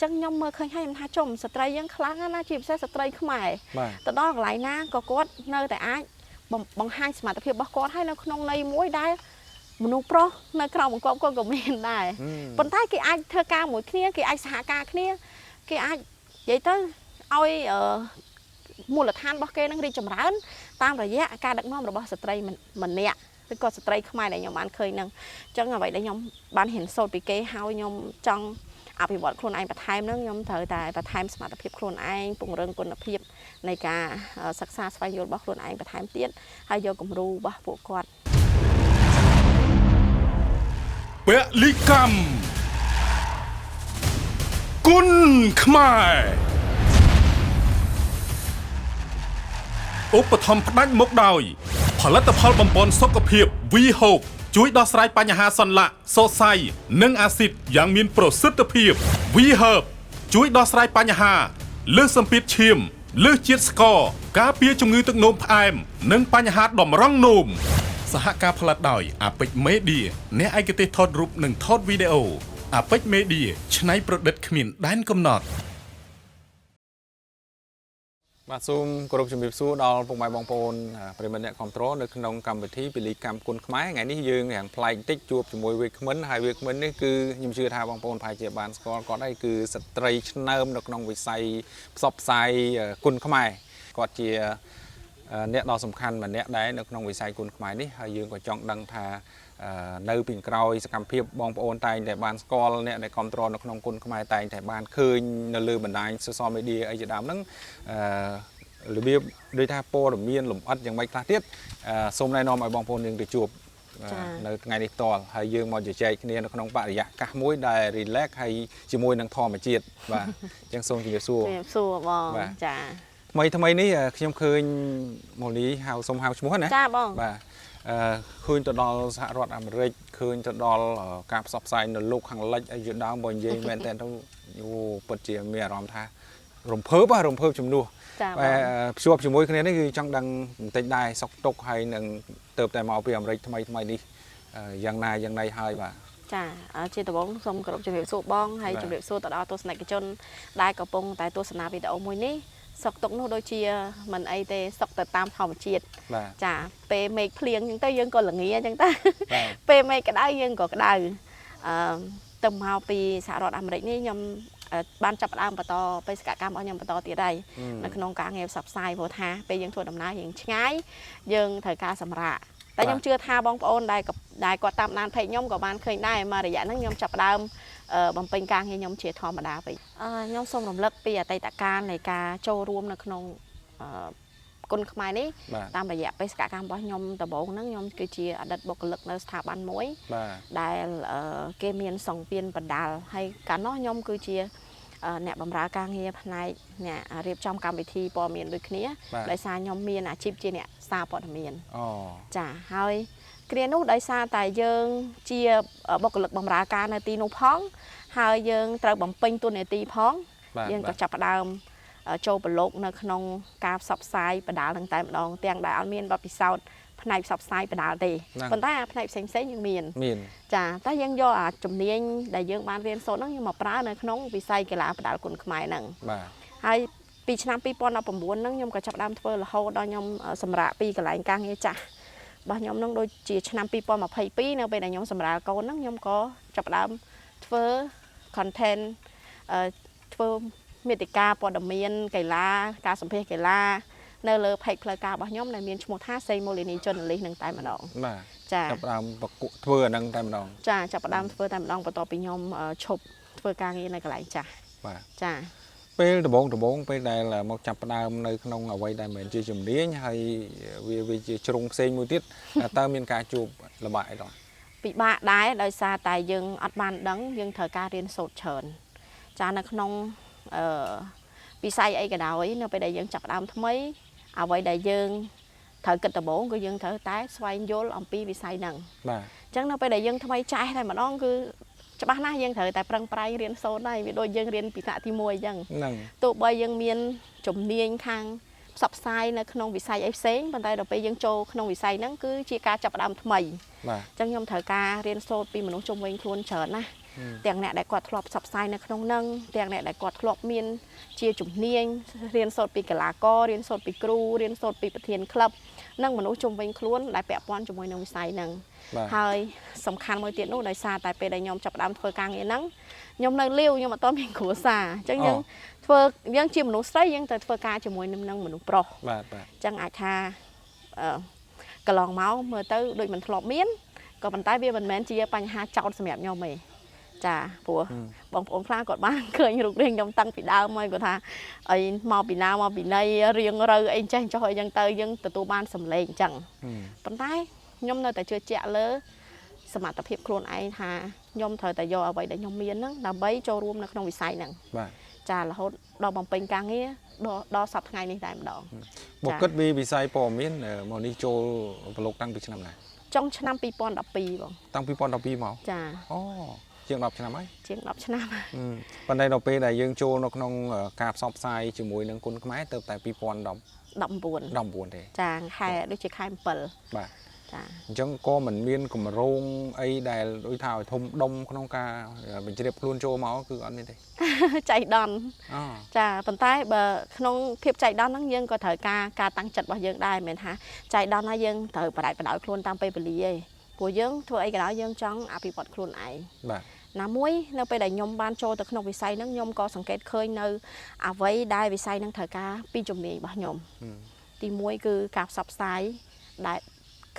ចឹងខ្ញុំមើលឃើញហើយខ្ញុំថាចំស្ត្រីយើងខ្លាំងណាស់ណាជាពិសេសស្ត្រីខ្មែរ បាទ ទៅដល់កន្លែងណាក៏គាត់នៅតែអាចបង្ហាញសមត្ថភាពរបស់គាត់ហើយនៅក្នុងន័យមួយដែលមនុស្សប្រុសនៅក្រោមបង្គាប់គាត់ក៏មានដែរ ប៉ុន្តែគេអាចធ្វើការមួយគ្នាគេអាចសហការគ្នាគេអាចនិយាយទៅឲ្យមូលដ្ឋានរបស់គេនឹងរីកចម្រើនតាមរយៈការដឹកនាំរបស់ស្ត្រីម្នាក់ឬក៏ស្ត្រីខ្មែរដែលខ្ញុំបានឃើញហ្នឹងអញ្ចឹងអ្វីដែលខ្ញុំបានរៀនសូត្រពីគេហើយខ្ញុំចង់អភិវឌ្ឍខ្លួនឯងបន្ថែមហ្នឹងខ្ញុំត្រូវតែបន្ថែមសមត្ថភាពខ្លួនឯងពង្រឹងគុណភាពនៃការសិក្សាស្វែងយល់របស់ខ្លួនឯងបន្ថែមទៀតហើយយកគំរូរបស់ពួកគាត់ ពលិកម្មគុណខ្មែរឧបត្ថម្ភផ្ដាច់មុខដោយ ផលិតផលបំពន់សុខភាព V Hope ជួយដោះស្រាយបញ្ហាសន្លាក់សរសៃនិងអាស៊ីតយ៉ាងមានប្រសិទ្ធភាព V Herb ជួយដោះស្រាយបញ្ហាលើសសម្ពាធឈាមលើសជាតិស្ករការពារជំងឺទឹកនោមផ្អែមនិងបញ្ហាតម្រង់នោមសហការផលិតដោយ Apic Media អ្នកឯកទេសថតរូបនិងថតវីដេអូ Apic Media ច្នៃប្រឌិតគ្មានដែនកំណត់ បាទសូមគោរពជំរាបសួរដល់ពុកម៉ែបងប្អូនប្រិយមិត្តអ្នកគ្រប់គ្រងនៅក្នុងកម្មវិធីពលីកម្មគុណខ្មែរថ្ងៃនេះយើងរាងប្លែកបន្តិចជួបជាមួយវាគ្មិនហើយវាគ្មិននេះគឺខ្ញុំជឿថាបងប្អូនប្រហែលជាបានស្គាល់គាត់ហើយគឺស្ត្រីឆ្នើមនៅក្នុងវិស័យផ្សព្វផ្សាយគុណខ្មែរគាត់ជាអ្នកដ៏សំខាន់ម្នាក់ដែរនៅក្នុងវិស័យគុណខ្មែរនេះហើយយើងក៏ចង់ដឹងថានៅពីក្រោយសកម្មភាពបងប្អូនតែងតែបានស្គាល់អ្នកដែលគ្រប់គ្រងនៅក្នុងគុណខ្មែរតែងតែបានឃើញនៅលើបណ្ដាញ social media អីជាដើមហ្នឹងរបៀបដូចថាព័ត៌មានលម្អិតយ៉ាងម៉េចខ្លះទៀតសូមណែនាំឲ្យបងប្អូនយើងទៅជួប ចា៎ នៅថ្ងៃនេះផ្ទាល់ហើយយើងមកជជែកគ្នានៅក្នុងបរិយាកាសមួយដែល relax ហើយជាមួយនឹងធម្មជាតិបាទអញ្ចឹងសូមជម្រាបសួរ ជំរាបសួរបង បាទ ចា ថ្មីថ្មីនេះខ្ញុំឃើញម៉ូលីហៅសូមហៅឈ្មោះណា ចាបង បាទឃើញទៅដល់សហរដ្ឋអាមេរិកឃើញទៅដល់ការផ្សព្វផ្សាយនៅលោកខាងលិចអីជាដើមបើនិយាយមែនតើទៅអូពិតជាមានអារម្មណ៍ថារំភើបហ៎រំភើបជំនួស ចាបង បាទភ្ជាប់ជាមួយគ្នានេះគឺចង់ដឹងបន្តិចដែរសុកទុកហើយនឹងទៅតែមកពីអាមេរិកថ្មីថ្មីនេះយ៉ាងណាយ៉ាងណីហើយបាទ ចាជាដំបូងសូមគោរពជំរាបសួរបងហើយ បាទ ជំរាបសួរទៅដល់ទស្សនិកជនដែលកំពុងតែទស្សនាវីដេអូមួយនេះសុកទុកនោះដូចជាមិនអីទេសុកទៅតាមធម្មជាតិ បាទ ចាពេលមេឃភ្លៀងអញ្ចឹងទៅយើងក៏ល្ងាអញ្ចឹងទៅ បាទ ពេលមេឃក្តៅយើងក៏ក្តៅអឺទៅមកពីសហរដ្ឋអាមេរិកនេះខ្ញុំបានចាប់ផ្ដើមបន្តបេសកកម្មរបស់ខ្ញុំបន្តទៀតហើយនៅក្នុងការងារផ្សព្វផ្សាយព្រោះថាពេលយើងធ្វើដំណើរយើងឆ្ងាយយើងត្រូវការសម្រាកតែខ្ញុំជឿថាបងប្អូនដែលដែលគាត់តាមដាន page ខ្ញុំក៏បានឃើញដែរមករយៈហ្នឹងខ្ញុំចាប់ផ្ដើមបំពេញការងារខ្ញុំជាធម្មតាវិញខ្ញុំសូមរំលឹកពីអតីតកាលនៃការចូលរួមនៅក្នុងគុណខ្មែរនេះ បាទ តាមរយៈបេសកកម្មរបស់ខ្ញុំដំបូងហ្នឹងខ្ញុំគឺជាអតីតបុគ្គលិកនៅស្ថាប័នមួយ បាទ ដែលគេមានសង្វៀនបណ្ដាលហើយកាលនោះខ្ញុំគឺជាអ្នកបម្រើការងារផ្នែកអ្នករៀបចំកម្មវិធីព័ត៌មានដូចគ្នា បាទ ដោយសារខ្ញុំមានអាជីពជាអ្នកសារព័ត៌មាន អូ ចាហើយគ្រានោះដោយសារតែយើងជាបុគ្គលិកបម្រើការនៅទីនោះផងហើយយើងត្រូវបំពេញតួនាទីផង បាទ យើងក៏ បាទ ចាប់ផ្ដើមចូលប្រឡូកនៅក្នុងការផ្សព្វផ្សាយបណ្ដាលនឹងតែម្ដងទាំងដែលអត់មានបទពិសោធន៍ផ្នែកផ្សព្វផ្សាយបណ្ដាលទេ ហ្នឹង ប៉ុន្តែអាផ្នែកផ្សេងផ្សេងៗយើងមាន មាន ចាតែយើងយកអាជំនាញដែលយើងបានរៀនសូត្រហ្នឹងយើងមកប្រើនៅក្នុងវិស័យកីឡាបណ្ដាលគុណខ្មែរហ្នឹង បាទ ហើយពីឆ្នាំ2019ហ្នឹងខ្ញុំក៏ចាប់ផ្ដើមធ្វើរហូតដល់ខ្ញុំសម្រាកពីកន្លែងការងារចាស់របស់ខ្ញុំហ្នឹងដូចជាឆ្នាំ2022នៅពេលដែលខ្ញុំសម្រាលកូនហ្នឹងខ្ញុំក៏ចាប់ផ្ដើមធ្វើ content ធ្វើមេតិកាព័ត៌មានកីឡាការសម្ភាសន៍កីឡានៅលើ page ផ្លូវការរបស់ខ្ញុំដែលមានឈ្មោះថាសេម៉ូលីនី Journalist នឹងតែម្ដង បាទ ចា ចាប់ផ្ដើមប្រកួតធ្វើអាហ្នឹងតែម្ដង ចាចាប់ផ្ដើមធ្វើតែម្ដងបន្ទាប់ពីខ្ញុំឈប់ធ្វើការងារនៅកន្លែងចាស់ បាទ ចា ពេលដំបងដំបងពេលដែលមកចាប់ផ្ដើមនៅក្នុងអ្វីដែលមិនមែនជាជំនាញហើយវាជាជ្រុងផ្សេងមួយទៀតតើមានការជួបលំបាកអីដល់ ពិបាកដែរដោយសារតែយើងអត់បានដឹងយើងត្រូវការរៀនសូត្រច្រើនចានៅក្នុងអឺវិស័យអីក៏ដោយនៅពេលដែលយើងចាប់ផ្ដើមថ្មីអ្វីដែលយើងត្រូវគិតដំបូងគឺយើងត្រូវតែស្វែងយល់អំពីវិស័យហ្នឹង បាទ អញ្ចឹងនៅពេលដែលយើងថ្មីចេះតែម្ដងគឺច្បាស់ណាស់យើងត្រូវតែប្រឹងប្រែងរៀនសូត្រហើយវាដូចយើងរៀនពីថ្នាក់ទី1អញ្ចឹង ហ្នឹង ទោះបីយើងមានជំនាញខាងផ្សព្វផ្សាយនៅក្នុងវិស័យអីផ្សេងប៉ុន្តែដល់ពេលយើងចូលក្នុងវិស័យហ្នឹងគឺជាការចាប់ផ្ដើមថ្មី បាទ អញ្ចឹងខ្ញុំត្រូវការរៀនសូត្រពីមនុស្សជុំវិញខ្លួនច្រើនណាស់ ទាំងអ្នកដែលគាត់ធ្លាប់ផ្សព្វផ្សាយនៅក្នុងនឹងទាំងអ្នកដែលគាត់ធ្លាប់មានជាជំនាញរៀនសូត្រពីកីឡាកររៀនសូត្រពីគ្រូរៀនសូត្រពីប្រធានក្លឹបនិងមនុស្សជុំវិញខ្លួនដែលពាក់ព័ន្ធជាមួយនឹងវិស័យហ្នឹង បាទ ហើយសំខាន់មួយទៀតនោះដោយសារតែពេលដែលខ្ញុំចាប់ផ្ដើមធ្វើការងារហ្នឹងខ្ញុំនៅលាវខ្ញុំអត់ទាន់មានគ្រួសារអញ្ចឹងយើងធ្វើយើងជាមនុស្សស្រីយើងត្រូវធ្វើការជាមួយនឹងមនុស្សប្រុស បាទបាទ អញ្ចឹងអាចថាអឺកន្លងមកមើលទៅដូចមិនធ្លាប់មានក៏ប៉ុន្តែវាមិនមែនជាបញ្ហាចោទសម្រាប់ខ្ញុំទេចាព្រោះបងប្អូនខ្លះគាត់បាន ឃើញរូបរាងខ្ញុំតាំងពីដើមហើយគាត់ថាអីមកពីណាមកពីណីរៀងរូវអីចេះចុះអីចឹងទៅយើងទទួលបានសម្លេងអញ្ចឹងប៉ុន្តែខ្ញុំនៅតែជឿជាក់លើសមត្ថភាពខ្លួនឯងថាខ្ញុំត្រូវតែយកអ្វីដែលខ្ញុំមានហ្នឹងដើម្បីចូលរួមនៅក្នុងវិស័យហ្នឹង បាទ ចារហូតដល់បំពេញការងារដល់សប្តាហ៍ថ្ងៃនេះតែម្ដង មកគិតពីវិស័យព័ត៌មានមកនេះចូលប្រឡូកតាំងពីឆ្នាំណា ចុងឆ្នាំ2012បង តាំង2012មក ចា អូជាង10ឆ្នាំហើយ ជាង10ឆ្នាំ ប៉ុន្តែដល់ពេលដែលយើងចូលនៅក្នុងការផ្សព្វផ្សាយជាមួយនឹងគុណខ្មែរទៅតែ2019 19 ទេ ចាខែដូចជាខែ7 បាទ ចា អញ្ចឹងក៏មិនមានកម្រងអីដែលដូចថាឲ្យធំដុំក្នុងការបញ្ជ្រាបខ្លួនចូលមកគឺអត់មានទេ ចៃដន្យ អូ ចាប៉ុន្តែបើក្នុងភាពចៃដន្យហ្នឹងយើងក៏ត្រូវការការតាំងចិត្តរបស់យើងដែរមិនមែនថាចៃដន្យហើយយើងត្រូវបដិបដោយខ្លួនតាមពេលវេលាទេព្រោះយើងធ្វើអីក៏ដោយយើងចង់អភិវឌ្ឍខ្លួនឯង បាទ ណាមួយនៅពេលដែលខ្ញុំបានចូលទៅក្នុងវិស័យហ្នឹងខ្ញុំក៏សង្កេតឃើញនៅអ្វីដែលវិស័យហ្នឹងត្រូវការពីជំនាញរបស់ខ្ញុំទី1គឺការផ្សព្វផ្សាយដែល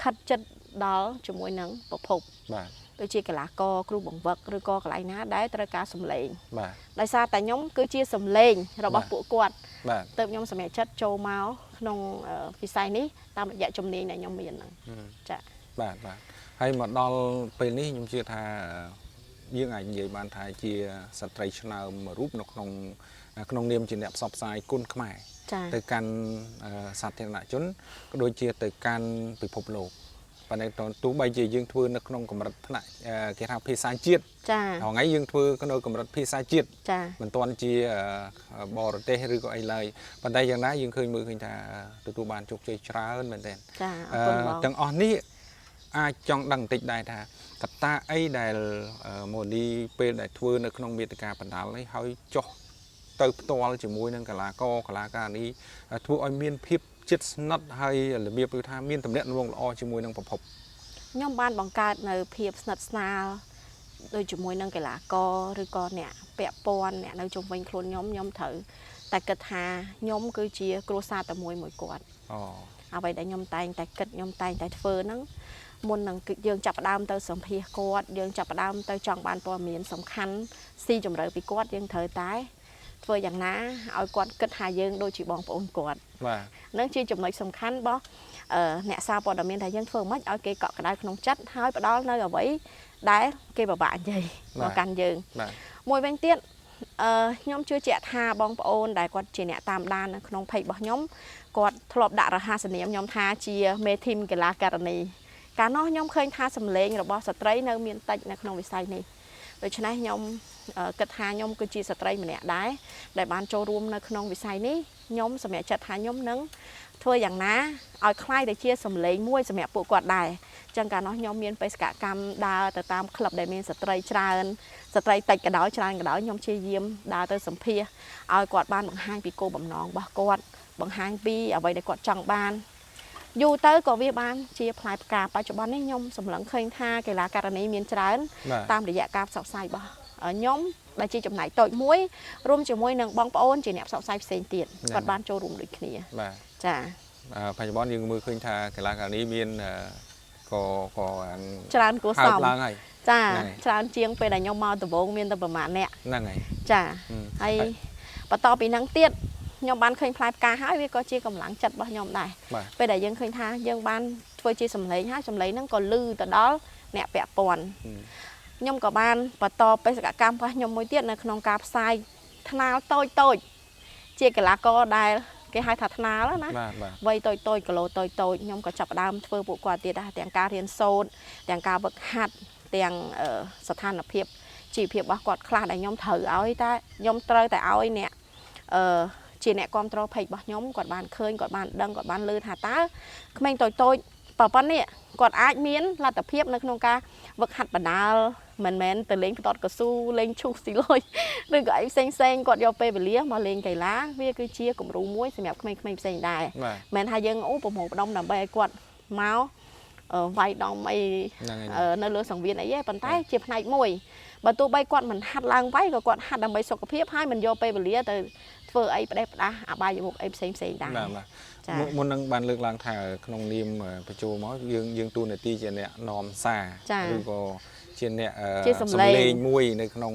ខិតចិត្តដល់ជាមួយនឹងប្រភព បាទ ដូចជាកីឡាករគ្រូបង្វឹកឬក៏កន្លែងណាដែលត្រូវការសម្លេង បាទ ដោយសារតែខ្ញុំគឺជាសម្លេងរបស់ពួកគាត់ បាទ ទើបខ្ញុំសម្រេចចិត្តចូលមកក្នុងវិស័យនេះតាមរយៈជំនាញដែលខ្ញុំមានហ្នឹងចា៎ បាទបាទហើយមកដល់ពេលនេះខ្ញុំជឿថាយើងអាចនិយាយបានថាជាស្ត្រីឆ្នើមមួយរូបនៅក្នុងក្នុងនាមជាអ្នកផ្សព្វផ្សាយគុណខ្មែរ ចា៎ ទៅកាន់សាធារណជនក៏ដូចជាទៅកាន់ពិភពលោកប៉ុន្តែទោះបីជាយើងធ្វើនៅក្នុងកម្រិតថ្នាក់គេថាភាសាជាតិ ចា ថ្ងៃយើងធ្វើនៅកម្រិតភាសាជាតិ ចា មិនទាន់ជាបរទេសឬក៏អីឡើយប៉ុន្តែយ៉ាងណាយើងឃើញមើលឃើញថាទទួលបានជោគជ័យច្រើនមែនទែន ចាអរគុណបង ទាំងអស់នេះអាចចង់ដឹងបន្តិចដែរថាកត្តាអីដែលម៉ូនីពេលដែលធ្វើនៅក្នុងមាតិកាបណ្ដាលនេះហើយចុះទៅផ្ទាល់ជាមួយនឹងកីឡាករកីឡាការិនីធ្វើឲ្យមានភាពជិតស្និទ្ធហើយរបៀបគឺថាមានទំនាក់ទំនងល្អជាមួយនឹងប្រភព ខ្ញុំបានបង្កើតនៅភាពស្និទ្ធស្នាលដូចជាមួយនឹងកីឡាករឬក៏អ្នកពាក់ព័ន្ធអ្នកនៅជុំវិញខ្លួនខ្ញុំខ្ញុំត្រូវតែគិតថាខ្ញុំគឺជាគ្រួសារតែមួយមួយគាត់ អូ អ្វីដែលខ្ញុំតែងតែគិតខ្ញុំតែងតែធ្វើហ្នឹងមុននឹងយើងចាប់ផ្ដើមទៅសម្ភាសគាត់យើងចាប់ផ្ដើមទៅចង់បានព័ត៌មានសំខាន់ស៊ីជម្រៅពីគាត់យើងត្រូវតែធ្វើយ៉ាងណាឲ្យគាត់គិតថាយើងដូចជាបងប្អូនគាត់ បាទ នឹងជាចំណុចសំខាន់របស់អ្នកសារព័ត៌មានថាយើងធ្វើម៉េចឲ្យគេកក់ក្ដៅក្នុងចិត្តហើយផ្ដល់នៅអ្វីដែលគេពិបាកនិយាយមកកាន់យើង បាទ មួយវិញទៀតខ្ញុំជឿជាក់ថាបងប្អូនដែលគាត់ជាអ្នកតាមដាននៅក្នុង page របស់ខ្ញុំគាត់ធ្លាប់ដាក់រហស្សនាមខ្ញុំថាជាមេធីមកីឡាករនីកាលនោះខ្ញុំឃើញថាសម្លេងរបស់ស្ត្រីនៅមានតិចនៅក្នុងវិស័យនេះដូច្នេះខ្ញុំគិតថាខ្ញុំគឺជាស្ត្រីម្នាក់ដែរដែលបានចូលរួមនៅក្នុងវិស័យនេះខ្ញុំសម្រេចចិត្តថាខ្ញុំនឹងធ្វើយ៉ាងណាឲ្យក្លាយទៅជាសម្លេងមួយសម្រាប់ពួកគាត់ដែរចឹងកាលនោះខ្ញុំមានបេសកកម្មដើរទៅតាមក្លឹបដែលមានស្ត្រីច្រើនស្ត្រីតិចក៏ដោយច្រើនក៏ដោយខ្ញុំព្យាយាមដើរទៅសម្ភាសឲ្យគាត់បានបង្ហាញពីគោលបំណងរបស់គាត់បង្ហាញពីអ្វីដែលគាត់ចង់បានយូរទៅក៏វាបានជាផ្លែផ្កាបច្ចុប្បន្ននេះខ្ញុំសម្លឹងឃើញថាកីឡាករនីមានច្រើនតាមរយៈការផ្សព្វផ្សាយរបស់ខ្ញុំដែលជាចំណែកតូចមួយរួមជាមួយនឹងបងប្អូនជាអ្នកផ្សព្វផ្សាយផ្សេងទៀតគាត់បានចូលរួមដូចគ្នា បាទ ចា បច្ចុប្បន្នយើងមើលឃើញថាកីឡាករនីមានក៏ ច្រើនគួរសម ឡើងហើយ ចាច្រើនជាងពេលដែលខ្ញុំមកដំបូងមានតែប្រហែលអ្នក ហ្នឹងហើយ ចាហើយបន្តពីហ្នឹងទៀតខ្ញុំបានឃើញផ្លែផ្កាហើយវាក៏ជាកម្លាំងចិត្តរបស់ខ្ញុំដែរពេលដែលយើងឃើញថាយើងបានធ្វើជាសម្លេងហើយសម្លេងហ្នឹងក៏លឺទៅដល់អ្នកពាក់ព័ន្ធខ្ញុំក៏បានបន្តបេសកកម្មរបស់ខ្ញុំមួយទៀតនៅក្នុងការផ្សាយថ្នាលតូចតូចជាកីឡាករដែលគេហៅថាថ្នាលណាវ័យតូចតូចគីឡូតូចតូចខ្ញុំក៏ចាប់ផ្ដើមធ្វើពួកគាត់ទៀតដែរទាំងការរៀនសូត្រទាំងការវឹកហាត់ទាំងស្ថានភាពជីវភាពរបស់គាត់ខ្លះដែលខ្ញុំត្រូវឲ្យតែខ្ញុំត្រូវតែឲ្យអ្នកជាអ្នកគ្រប់គ្រង page របស់ខ្ញុំគាត់បានឃើញគាត់បានដឹងគាត់បានឮថាតើក្មេងតូចតូច ប៉ុណ្ណេះគាត់អាចមានលទ្ធភាពនៅក្នុងការវឹកហាត់បណ្ដាលមិនមែនទៅលេងផ្ទាត់កស៊ូលេងឈូសស៊ីលុយឬក៏អីផ្សេងផ្សេងគាត់យកពេលវេលាមកលេងកីឡាវាគឺជាគំរូមួយសម្រាប់ក្មេងៗផ្សេងដែរមិនថាយើងអូប្រមូលផ្ដុំដើម្បីឲ្យគាត់មកវាយដំអីនៅលើសង្វៀនអីទេប៉ុន្តែជាផ្នែកមួយបើទោះបីគាត់មិនហាត់ឡើងវាយក៏គាត់ហាត់ដើម្បីសុខភាពហើយមិនយកពេលវេលាទៅធ្វើអីផ្ដេសផ្ដាស់អបាយមុខអីផ្សេងផ្សេងដែរបាទមុននឹងបានលើកឡើងថាក្នុងនាមបញ្ចូលមកយើងតួនាទីជាអ្នកនាំសារឬក៏ជាអ្នកសម្លេងមួយនៅក្នុង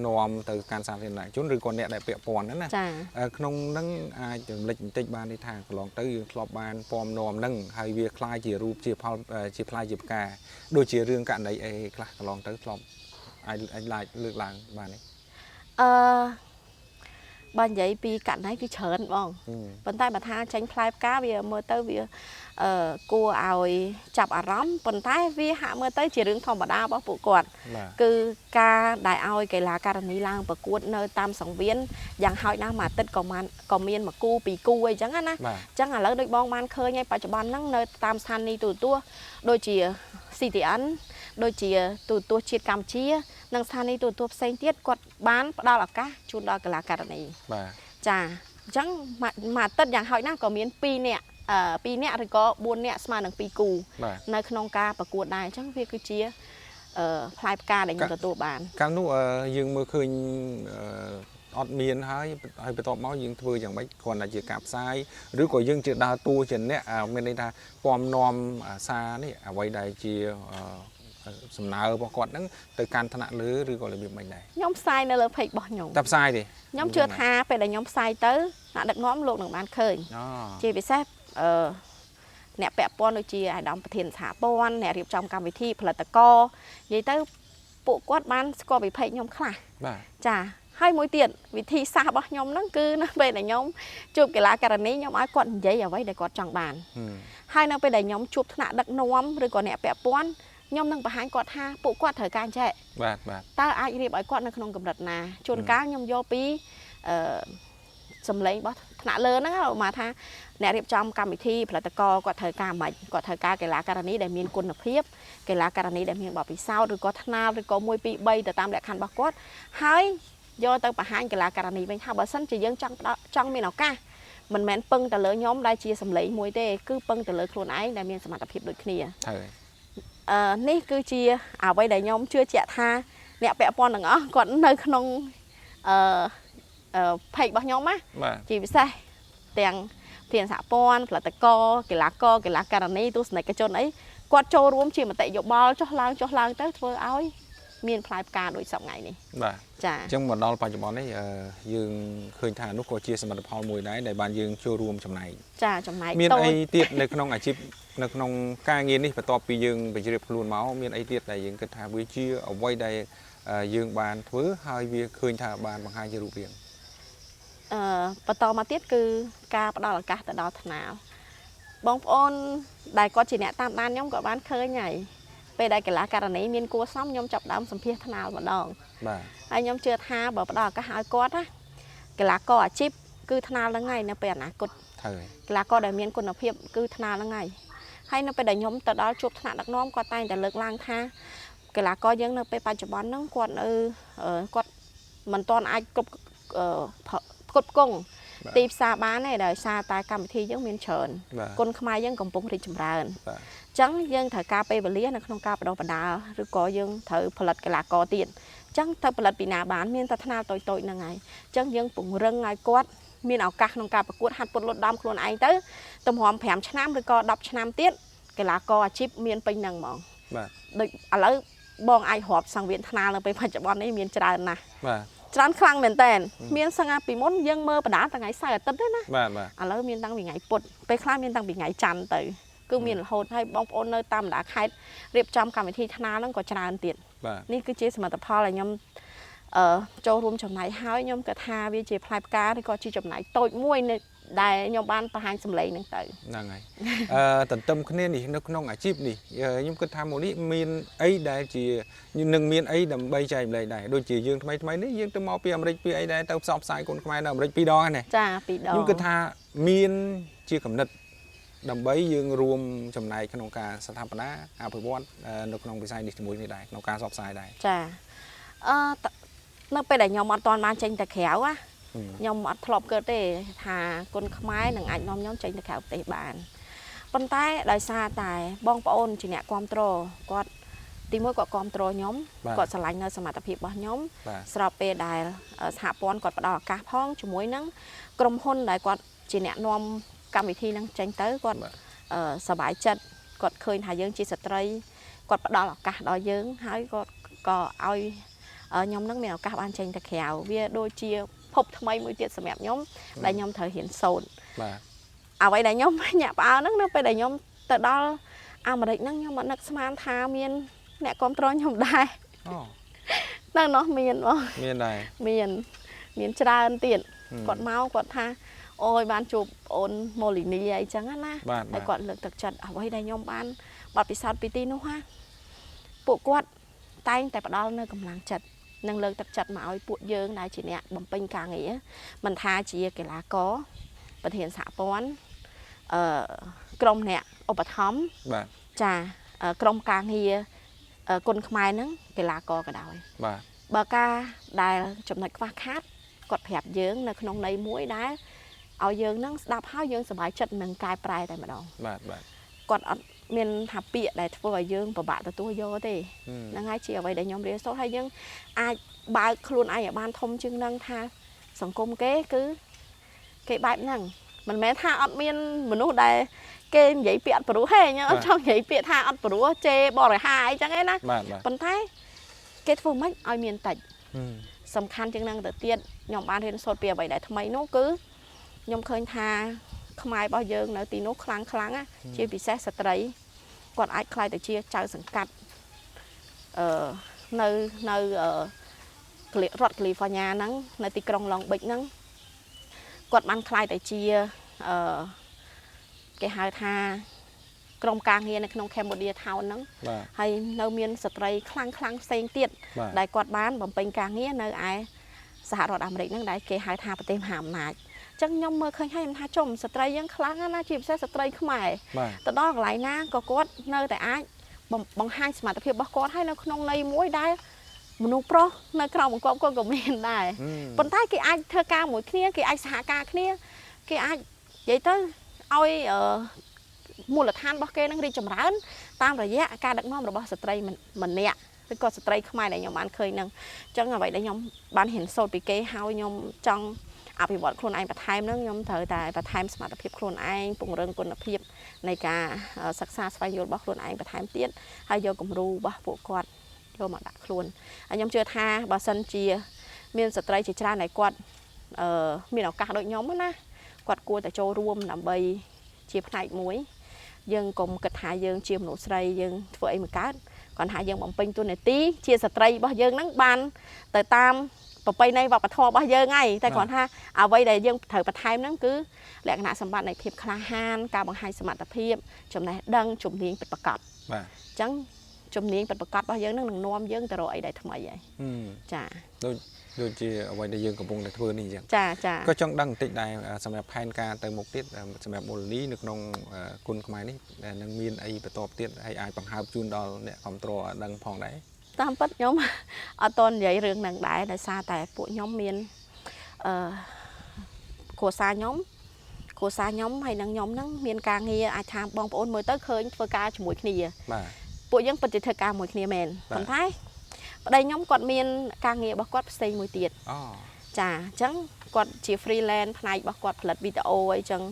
នាំទៅកាន់សាធារណជនឬក៏អ្នកដែលពាក់ព័ន្ធហ្នឹងណាក្នុងហ្នឹងអាចរំលេចបន្តិចបានទេថាកន្លងទៅយើងធ្លាប់បានពំនាំហ្នឹងហើយវាคล้ายជារូបជាផលជាផ្លែជាផ្កាដូចជារឿងករណីអីខ្លះកន្លងទៅធ្លាប់អាចលើកឡើងបានទេបើនិយាយពីករណីគឺច្រើនបងប៉ុន្តែបើថាចេញផ្លែផ្កាវាមើលទៅវាគួរឲ្យចាប់អារម្មណ៍ប៉ុន្តែវាហាក់មើលទៅជារឿងធម្មតារបស់ពួកគាត់គឺការដែលឲ្យកីឡាករនីឡើងប្រកួតនៅតាមសង្វៀនយ៉ាងហោចណាស់មួយអាទិត្យក៏មានមួយគូពីរគូអីចឹងណាអញ្ចឹងឥឡូវដូចបងបានឃើញហើយបច្ចុប្បន្នហ្នឹងនៅតាមស្ថានីយ៍ទូរទស្សន៍ដូចជា CTN ដូចជាទូរទស្សន៍ជាតិកម្ពុជានិងស្ថានីយ៍ទូរទស្សន៍ផ្សេងទៀតគាត់បានផ្ដល់ឱកាសជូនដល់កីឡាករនីបាទចាអញ្ចឹងមួយអាទិត្យយ៉ាងហោចណាស់ក៏មាន2នាក់2នាក់ឬក៏4នាក់ស្មើនឹង2គូនៅក្នុងការប្រកួតដែរអញ្ចឹងវាគឺជាផ្លែផ្កាដែលខ្ញុំទទួលបានកាលនោះយើងមើលឃើញអត់មានហើយបន្ទាប់មកយើងធ្វើយ៉ាងម៉េចគ្រាន់តែជាការផ្សាយឬក៏យើងជាដើរតួជាអ្នកមានន័យថាពំនាំសារនេះអ្វីដែលជាសំណើរបស់គាត់ហ្នឹងទៅកាន់ថ្នាក់លើឬក៏របៀបម៉េចដែរខ្ញុំផ្សាយនៅលើ page របស់ខ្ញុំតែផ្សាយទេខ្ញុំជឿថាពេលដែលខ្ញុំផ្សាយទៅអ្នកដឹកនាំលោកនឹងបានឃើញជាពិសេសអ្នកពាក់ព័ន្ធដូចជាអាដាមប្រធានសហព័ន្ធអ្នករៀបចំកម្មវិធីផលិតករនិយាយទៅពួកគាត់បានស្គាល់ពី page ខ្ញុំខ្លះបាទចាហើយមួយទៀតវិធីសាស្ត្ររបស់ខ្ញុំហ្នឹងគឺនៅពេលដែលខ្ញុំជួបកីឡាករនីខ្ញុំឲ្យគាត់និយាយអ្វីដែលគាត់ចង់បានហើយនៅពេលដែលខ្ញុំជួបថ្នាក់ដឹកនាំឬក៏អ្នកពាក់ព័ន្ធខ្ញុំនឹងបង្ហាញគាត់ថាពួកគាត់ត្រូវការចេះបាទបាទតើអាចរៀបឲ្យគាត់នៅក្នុងកម្រិតណាជួនកាលខ្ញុំយកពីសម្លេងរបស់ថ្នាក់លើហ្នឹងមកថាអ្នករៀបចំកម្មវិធីផលិតករគាត់ត្រូវការម៉េចគាត់ត្រូវការកីឡាករនីដែលមានគុណភាពកីឡាករនីដែលមានបទពិសោធន៍ឬក៏ថ្នាលឬក៏1 2 3ទៅតាមលក្ខខណ្ឌរបស់គាត់ហើយយកទៅបង្ហាញកីឡាករនីវិញថាបើសិនជាយើងចង់មានឱកាសមិនមែនពឹងទៅលើខ្ញុំដែលជាសម្លេងមួយទេគឺពឹងទៅលើខ្លួនឯងដែលមានសមត្ថភាពដូចគ្នាហើយនេះគឺជាអ្វីដែលខ្ញុំជឿជាក់ថាអ្នកពាក់ព័ន្ធទាំងអស់គាត់នៅក្នុងpage របស់ខ្ញុំណាជាពិសេសទាំងធានសហព័ន្ធផលិតករកីឡាករកីឡាករនីទស្សនិកជនអីគាត់ចូលរួមជាមតិយោបល់ចុះឡើងទៅធ្វើឲ្យមានផ្លែផ្កាដូចសប្តាហ៍ថ្ងៃនេះបាទចាអញ្ចឹងមកដល់បច្ចុប្បន្ននេះយើងឃើញថានោះក៏ជាសមិទ្ធផលមួយដែរដែលបានយើងចូលរួមចំណែកចាចំណែកមានអីទៀតនៅក្នុងអាជីពនៅក្នុងការងារនេះបន្ទាប់ពីយើងបញ្ជ្រាបខ្លួនមកមានអីទៀតដែលយើងគិតថាវាជាអ្វីដែលយើងបានធ្វើហើយវាឃើញថាបានបង្ហាញជារូបរាងបន្តមកទៀតគឺការផ្ដល់ឱកាសទៅដល់ថ្នាលបងប្អូនដែលគាត់ជាអ្នកតាមដានខ្ញុំក៏បានឃើញហើយពេលដែលកីឡាករនីមានគួរសមខ្ញុំចាប់ដើមសម្ភាសថ្នាលម្ដងបាទហើយខ្ញុំជឿថាបើផ្ដល់ឱកាសឲ្យគាត់ណាកីឡាករអាជីពគឺថ្នាលហ្នឹងហើយនៅពេលអនាគតហើយកីឡាករដែលមានគុណភាពគឺថ្នាលហ្នឹងហើយហើយនៅពេលដែលខ្ញុំទៅដល់ជួបថ្នាក់ដឹកនាំគាត់តែងតែលើកឡើងថាកីឡាករយើងនៅពេលបច្ចុប្បន្នហ្នឹងគាត់នៅគាត់មិនទាន់អាចគ្រប់ផ្គត់ផ្គង់ទីផ្សារបានទេដោយសារតែកម្មវិធីយើងមានច្រើនគុណខ្មែរយើងកំពុងរីកចម្រើនអញ្ចឹងយើងត្រូវការពេលវេលានៅក្នុងការបដិបដាលឬក៏យើងត្រូវផលិតកីឡាករទៀតអញ្ចឹងត្រូវផលិតពីណាបានមានតែថ្នាលតូចៗហ្នឹងហើយអញ្ចឹងយើងពង្រឹងឲ្យគាត់មានឱកាសក្នុងការប្រកួតហាត់ពុតលត់ដំខ្លួនឯងទៅតម្រាំ5ឆ្នាំឬក៏10ឆ្នាំទៀតកីឡាករអាជីពមានពេញហ្នឹងហ្មងបាទដូចឥឡូវបងអាចរាប់សង្វៀនថ្នាលនៅពេលបច្ចុប្បន្ននេះមានច្រើនណាស់បាទច្រើនខ្លាំងមែនតើមានសង្ហាពីមុនយើងមើលបដាថ្ងៃសៅរ៍អាទិត្យទេណាបាទបាទឥឡូវមានតាំងពីថ្ងៃពុធពេលខ្លះមានតាំងពីថ្ងៃច័ន្ទទៅគឺមានរហូតហើយបងប្អូននៅតាមបណ្ដាខេត្តរៀបចំកម្មវិធីថ្នាលហ្នឹងក៏ច្រើនទៀតនេះគឺជាសមិទ្ធផលដែលខ្ញុំចូលរួមចំណែកហើយខ្ញុំគិតថាវាជាផ្លែផ្កាឬក៏ជាចំណែកតូចមួយដែលខ្ញុំបានបង្ហាញសម្លេងហ្នឹងទៅហ្នឹងហើយទន្ទឹមគ្នានេះនៅក្នុងអាជីពនេះខ្ញុំគិតថាមួយនេះមានអីដែលជានឹងមានអីដើម្បីចែកម្លែកដែរដូចជាយើងថ្មីថ្មីនេះយើងទៅមកពីអាមេរិកពីអីដែរទៅផ្សព្វផ្សាយកូនខ្មែរនៅអាមេរិក2ដងហ្នឹងចា2ដងខ្ញុំគិតថាមានជាកំណត់ ដើម្បីយើងរួមចំណែកក្នុងការស្ថាបនាអភិវឌ្ឍនៅក្នុងវិស័យនេះជាមួយនេះដែរក្នុងការផ្សព្វផ្សាយដែរ ចាអឺតនៅពេលដែលខ្ញុំអត់ទាន់បានចេញទៅក្រៅណាខ្ញុំអត់ធ្លាប់កើតទេថាគុនខ្មែរនឹងអាចនាំខ្ញុំចេញទៅក្រៅប្រទេសបានប៉ុន្តែដោយសារតែបងប្អូនជាអ្នកគ្រប់គ្រងគាត់ទីមួយគាត់គ្រប់គ្រងខ្ញុំ បាទ គាត់ស្រឡាញ់នៅសមត្ថភាពរបស់ខ្ញុំ បាទ ស្របពេលដែលសហព័ន្ធគាត់ផ្ដល់ឱកាសផងជាមួយនឹងក្រុមហ៊ុនដែលគាត់ជាអ្នកនាំកម្មវិធីហ្នឹងចេញទៅគាត់ បាទ សប្បាយចិត្តគាត់ឃើញថាយើងជាស្ត្រីគាត់ផ្ដល់ឱកាសដល់យើងហើយគាត់ក៏ឲ្យខ្ញុំនឹងមានឱកាសបានចេញទៅក្រៅវាដូចជាភពថ្មីមួយទៀតសម្រាប់ខ្ញុំដែលខ្ញុំត្រូវរៀនសូត្រ បាទ អ្វីដែលខ្ញុំ ញាក់ផ្អើលហ្នឹងនៅពេលដែលខ្ញុំទៅដល់អាមេរិកហ្នឹងខ្ញុំអត់នឹកស្មានថាមានអ្នកគ្រប់គ្រងខ្ញុំដែរ អូ នៅនោះមានបង មានដែរ មានមានច្រើនទៀត ហឹម គាត់មកគាត់ថាអូយបានជួបអូនម៉ូលីនីអីចឹងណា បាទ ហើយគាត់លើកទឹកចិត្តអ្វីដែលខ្ញុំបានបទពិសោធន៍ពីទីនោះហាពួកគាត់តែងតែផ្ដល់នៅកម្លាំងចិត្តនិងលើកទឹកចិត្តមកឲ្យពួកយើងដែលជាអ្នកបំពេញការងារមិនថាជាកីឡាករប្រធានសហព័ន្ធអឺក្រុមអ្នកឧបត្ថម្ភ បាទ ចាក្រុមការងារគុនខ្មែរហ្នឹងកីឡាករក៏ដោយ បាទ បើការដែលចំណុចខ្វះខាតគាត់ប្រាប់យើងនៅក្នុងន័យមួយដែលឲ្យយើងនឹងស្ដាប់ហើយយើងសប្បាយចិត្តនឹងកែប្រែតែម្ដង បាទបាទ គាត់អត់មានថាពាក្យដែលធ្វើឲ្យយើងពិបាកទទួលយកទេ ហឹម ហ្នឹងហើយជាអ្វីដែលខ្ញុំរៀនសូត្រហើយយើងអាចបើកខ្លួនឯងឲ្យបានធំជាងនឹងថាសង្គមគេគឺគេបែបហ្នឹងមិនមែនថាអត់មានមនុស្សដែលគេនិយាយពាក្យអត់ព្រោះទេខ្ញុំអត់ចង់និយាយពាក្យថាអត់ព្រោះជេរបរិហាអីចឹងឯណា បាទបាទ ប៉ុន្តែគេធ្វើម៉េចឲ្យមានតិច ហឹម សំខាន់ជាងហ្នឹងទៅទៀតខ្ញុំបានរៀនសូត្រពីអ្វីដែលថ្មីនោះគឺខ្ញុំឃើញថាខ្មែររបស់យើងនៅទីនោះខ្លាំងខ្លាំងណាជាពិសេសស្ត្រីគាត់អាចក្លាយទៅជាចៅសង្កាត់អឺនៅនៅអឺរដ្ឋកាលីហ្វ័រញ៉ាហ្នឹងនៅទីក្រុងឡុងប៊ិចហ្នឹងគាត់បានក្លាយទៅជាអឺគេហៅថាក្រុមការងារនៅក្នុង Cambodia Town ហ្នឹង បាទ ហើយនៅមានស្ត្រីខ្លាំងខ្លាំងផ្សេងទៀត បាទ ដែលគាត់បានបំពេញការងារនៅឯសហរដ្ឋអាមេរិកហ្នឹងដែលគេហៅថាប្រទេសមហាអំណាចអញ្ចឹងខ្ញុំមើលឃើញហើយខ្ញុំថាចំស្ត្រីយើងខ្លាំងណាស់ណាជាពិសេសស្ត្រីខ្មែរ បាទ ទៅដល់កន្លែងណាក៏គាត់នៅតែអាចបង្ហាញសមត្ថភាពរបស់គាត់ហើយនៅក្នុងន័យមួយដែលមនុស្សប្រុសនៅក្រោមបង្គាប់គាត់ក៏មានដែរ ហឹម ប៉ុន្តែគេអាចធ្វើការមួយគ្នាគេអាចសហការគ្នាគេអាចនិយាយទៅឲ្យមូលដ្ឋានរបស់គេនឹងរីកចម្រើនតាមរយៈការដឹកនាំរបស់ស្ត្រីម្នាក់ឬក៏ស្ត្រីខ្មែរដែលខ្ញុំបានឃើញហ្នឹងអញ្ចឹងអ្វីដែលខ្ញុំបានរៀនសូត្រពីគេហើយខ្ញុំចង់អភិវឌ្ឍខ្លួនឯងបន្ថែមហ្នឹងខ្ញុំត្រូវតែបន្ថែមសមត្ថភាពខ្លួនឯងពង្រឹងគុណភាពនៃការសិក្សាស្វែងយល់របស់ខ្លួនឯងបន្ថែមទៀតហើយយកគំរូរបស់ពួកគាត់យកមកដាក់ខ្លួនហើយខ្ញុំជឿថាបើសិនជាមានស្ត្រីជាច្រើនដែលគាត់មានឱកាសដូចខ្ញុំណាគាត់គួរតែចូលរួមដើម្បីជាផ្នែកមួយយើងកុំគិតថាយើងជាមនុស្សស្រីយើងធ្វើអីមិនកើតគាត់ថាយើងបំពេញតួនាទីជាស្ត្រីរបស់យើងហ្នឹងបានទៅតាមប្រពៃណីវប្បធម៌របស់យើងហើយតែគាត់ថាអ្វីដែលយើងត្រូវបន្ថែមហ្នឹងគឺលក្ខណៈសម្បត្តិនៃភាពក្លាហានការបង្ហាញសមត្ថភាពចំណេះដឹងជំនាញពិតប្រាកដ បាទ អញ្ចឹងជំនាញពិតប្រាកដរបស់យើងហ្នឹងនឹងនាំយើងទៅរកអីដែលថ្មីហើយចា ដូចជាអ្វីដែលយើងកំពុងតែធ្វើនេះអញ្ចឹង ចាចា ក៏ចង់ដឹងបន្តិចដែរសម្រាប់ផែនការទៅមុខទៀតសម្រាប់មូលនីនៅក្នុងគុនខ្មែរនេះនឹងមានអីបន្តទៀតហើយអាចបង្ហើបជូនដល់អ្នកគ្រប់គ្រងឲ្យដឹងផងដែរ តាមពិតខ្ញុំអត់តន់និយាយរឿងហ្នឹងដែរដោយសារតែពួកខ្ញុំមានអឺគ្រួសារខ្ញុំហើយនឹងខ្ញុំហ្នឹងមានការងារអាចថាបងប្អូនមើលទៅឃើញធ្វើការជាមួយគ្នា បាទ ពួកយើងពិតជាធ្វើការមួយគ្នាមែនប៉ុន្តែប្តីខ្ញុំគាត់មានការងាររបស់គាត់ផ្សេងមួយទៀត អូ ចាអញ្ចឹងគាត់ជា freelance ផ្នែករបស់គាត់ផលិតវីដេអូអីចឹង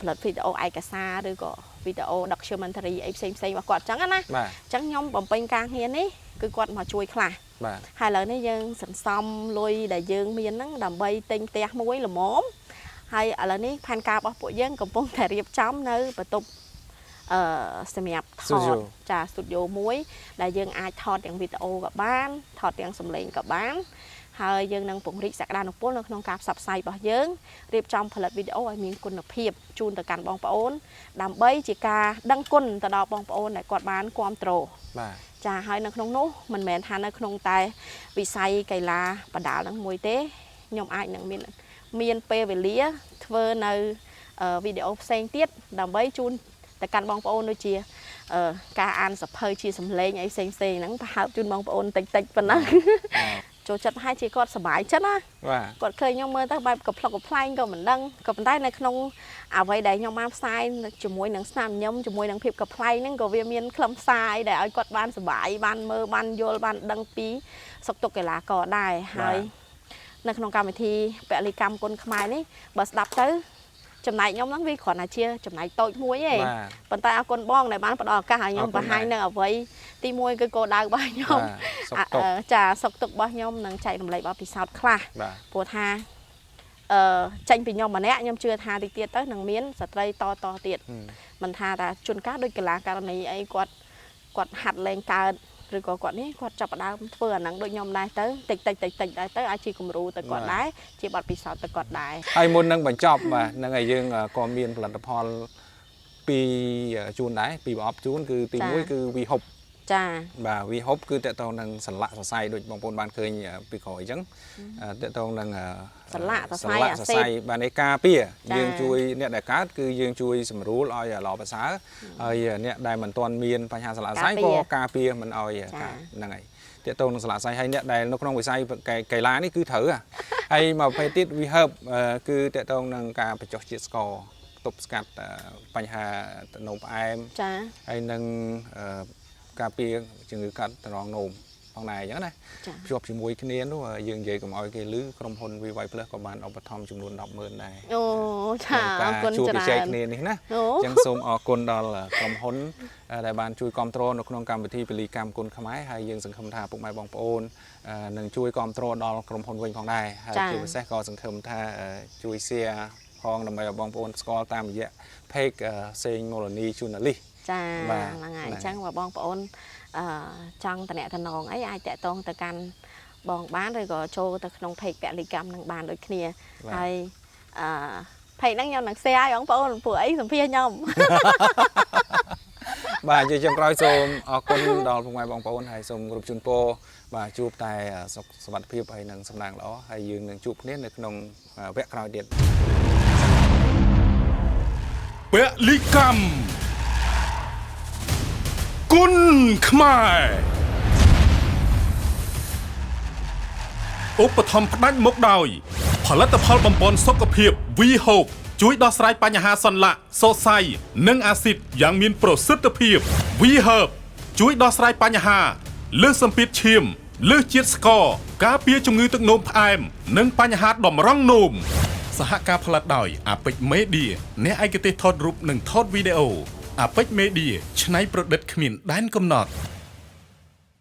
ផលិតវីដេអូឯកសារឬក៏វីដេអូ documentary អីផ្សេងផ្សេងរបស់គាត់អញ្ចឹងណា បាទ អញ្ចឹងខ្ញុំបំពេញការងារនេះគឺគាត់មកជួយខ្លះ បាទ ហើយឥឡូវនេះយើងសន្សំលុយដែលយើងមានហ្នឹងដើម្បីទិញផ្ទះមួយល្មមហើយឥឡូវនេះផែនការរបស់ពួកយើងកំពុងតែរៀបចំនៅបន្ទប់សម្រាប់ថតចាស្ទូឌីយោមួយដែលយើងអាចថតទាំងវីដេអូក៏បានថតទាំងសំឡេងក៏បានហើយយើងនឹងពង្រីកសក្តានុពលនៅក្នុងការផ្សព្វផ្សាយរបស់យើងរៀបចំផលិតវីដេអូឲ្យមានគុណភាពជូនទៅកាន់បងប្អូនដើម្បីជាការដឹងគុណទៅដល់បងប្អូនដែលគាត់បានគាំទ្រ បាទ ចាហើយនៅក្នុងនោះមិនមែនថានៅក្នុងតែវិស័យកីឡាបដាល់នឹងមួយទេខ្ញុំអាចនឹងមានពេលវេលាធ្វើនៅ វីដេអូផ្សេងទៀតដើម្បីជូនទៅកាន់បងប្អូនដូចជាការអានសៀវភៅជាសំឡេងអីផ្សេងផ្សេងហ្នឹងប្រហើបជូនបងប្អូនតិចតិចប៉ុណ្ណឹងចូលចិត្តប្រហែលជាគាត់សប្បាយចិត្តណា បាទ គាត់ឃើញខ្ញុំមើលទៅបែបកំប្លុកកំប្លែងក៏មិនដឹងក៏ប៉ុន្តែនៅក្នុងអ្វីដែលខ្ញុំបានផ្សាយជាមួយនឹងស្នាមញញឹមជាមួយនឹងភាពកំប្លែងហ្នឹងក៏វាមានខ្លឹមសារអីដែលឲ្យគាត់បានសប្បាយបានមើលបានយល់បានដឹងពីសុខទុក្ខកីឡាករដែរហើយនៅក្នុងកម្មវិធីពលីកម្មគុនខ្មែរនេះបើស្ដាប់ទៅចំណែកខ្ញុំហ្នឹងវាគ្រាន់តែជាចំណែកតូចមួយទេ បាទ ប៉ុន្តែអរគុណបងដែលបានផ្ដល់ឱកាសឲ្យខ្ញុំ អរគុណ បង្ហាញ ដែរ នៅអ្វីទីមួយគឺគោលដៅរបស់ខ្ញុំ បាទសុខទុក្ខ ចាសុខទុក្ខរបស់ខ្ញុំនឹងចែករំលែកបទពិសោធន៍ខ្លះ បាទ ព្រោះថាចេញពីខ្ញុំម្នាក់ខ្ញុំជឿថាតិចទៀតទៅនឹងមានស្ត្រីតតទៀត ហឹម មិនថាតាជួនកាលដូចកីឡាករណីអីគាត់គាត់ហាត់លេងកើតឬក៏គាត់នេះគាត់ចាប់ផ្ដើមធ្វើអាហ្នឹងដូចខ្ញុំដែរទៅតិចតិចតិចតិចដែរទៅអាចជាគំរូទៅគាត់ដែរជាបទពិសោធន៍ទៅគាត់ដែរ ហើយមុននឹងបញ្ចប់បាទនឹងឲ្យយើងក៏មានផលិតផលពីរជូនដែរពីរប្រអប់ជូនគឺទី1គឺវីហុប ចា បាទវីហុបគឺតកតងនឹងសន្លាក់សរសៃដូចបងប្អូនបានឃើញពីក្រោយអញ្ចឹងតកតងនឹង សន្លាក់សរសៃ សន្លាក់ អាស៊ីត សរសៃបាទនៃការពារ ចា យើងជួយអ្នកដែលកើតគឺយើងជួយសម្រួលឲ្យល្អប្រសើរហើយអ្នកដែលមិនទាន់មានបញ្ហាសន្លាក់សរសៃក៏ការពារមិនឲ្យកើតហ្នឹងហើយតកតងនឹងសន្លាក់សរសៃហើយអ្នកដែលនៅក្នុងវិស័យកីឡានេះគឺត្រូវហើយមកប្រភេទទៀតវីហឹបគឺតកតងនឹងការបញ្ចុះជាតិស្ករទប់ស្កាត់បញ្ហាទឹកនោមផ្អែម ចា ហើយនឹងការពារជំងឺកាត់តម្រងនោមផងដែរអញ្ចឹងណា ចា ភ្ជាប់ជាមួយគ្នានោះយើងនិយាយកុំឲ្យគេលឺក្រុមហ៊ុន VY Plus ក៏បានឧបត្ថម្ភចំនួន100,000ដែរ អូចាអរគុណ ជួប ច្រើ ជែក ន គ្នានេះណា អូ អញ្ចឹងសូមអរគុណដល់ក្រុមហ៊ុនដែលបានជួយគ្រប់គ្រងនៅក្នុងកម្មវិធីពលីកម្មគុណខ្មែរហើយយើងសង្ឃឹមថាពុកម៉ែបងប្អូននឹងជួយគ្រប់គ្រងដល់ក្រុមហ៊ុនវិញផងដែរហើយជាពិសេសក៏សង្ឃឹមថាជួយ share ផងដើម្បីឲ្យបងប្អូនស្គាល់តាមរយៈ page សេងមូលនី journalist ចា បាទ ហ្នឹងហើយ ហ្នឹង អញ្ចឹងបើបងប្អូនអឺចង់តំណតំណងអីអាចតាក់ទងទៅកាន់បងបានឬក៏ចូលទៅក្នុង page ពលីកម្មនឹងបានដូចគ្នា បាទ ហើយអឺ page ហ្នឹងខ្ញុំនឹង share ឲ្យបងប្អូនព្រោះអីសម្ភាសខ្ញុំ បាទជាចុងក្រោយសូមអរគុណដល់ពុកម៉ែបងប្អូនហើយសូមគោរពជូនពរបាទជួបតែសុខសុវត្ថិភាពហើយនិងសំណាងល្អហើយយើងនឹងជួបគ្នានៅក្នុងវគ្គក្រោយទៀត ពលិកម្មគុណខ្មែរឧបត្ថម្ភផ្ដាច់មុខដោយ ផលិតផលបំពន់សុខភាព V Hope ជួយដោះស្រាយបញ្ហាសន្លាក់សរសៃនិងអាស៊ីតយ៉ាងមានប្រសិទ្ធភាព V Herb ជួយដោះស្រាយបញ្ហាលើសសម្ពាធឈាមលើសជាតិស្ករការពារជំងឺទឹកនោមផ្អែមនិងបញ្ហាតម្រង់នោមសហការផលិតដោយ Apex Media អ្នកឯកទេសថតរូបនិងថតវីដេអូ Apex Media ច្នៃប្រឌិតគ្មានដែនកំណត់។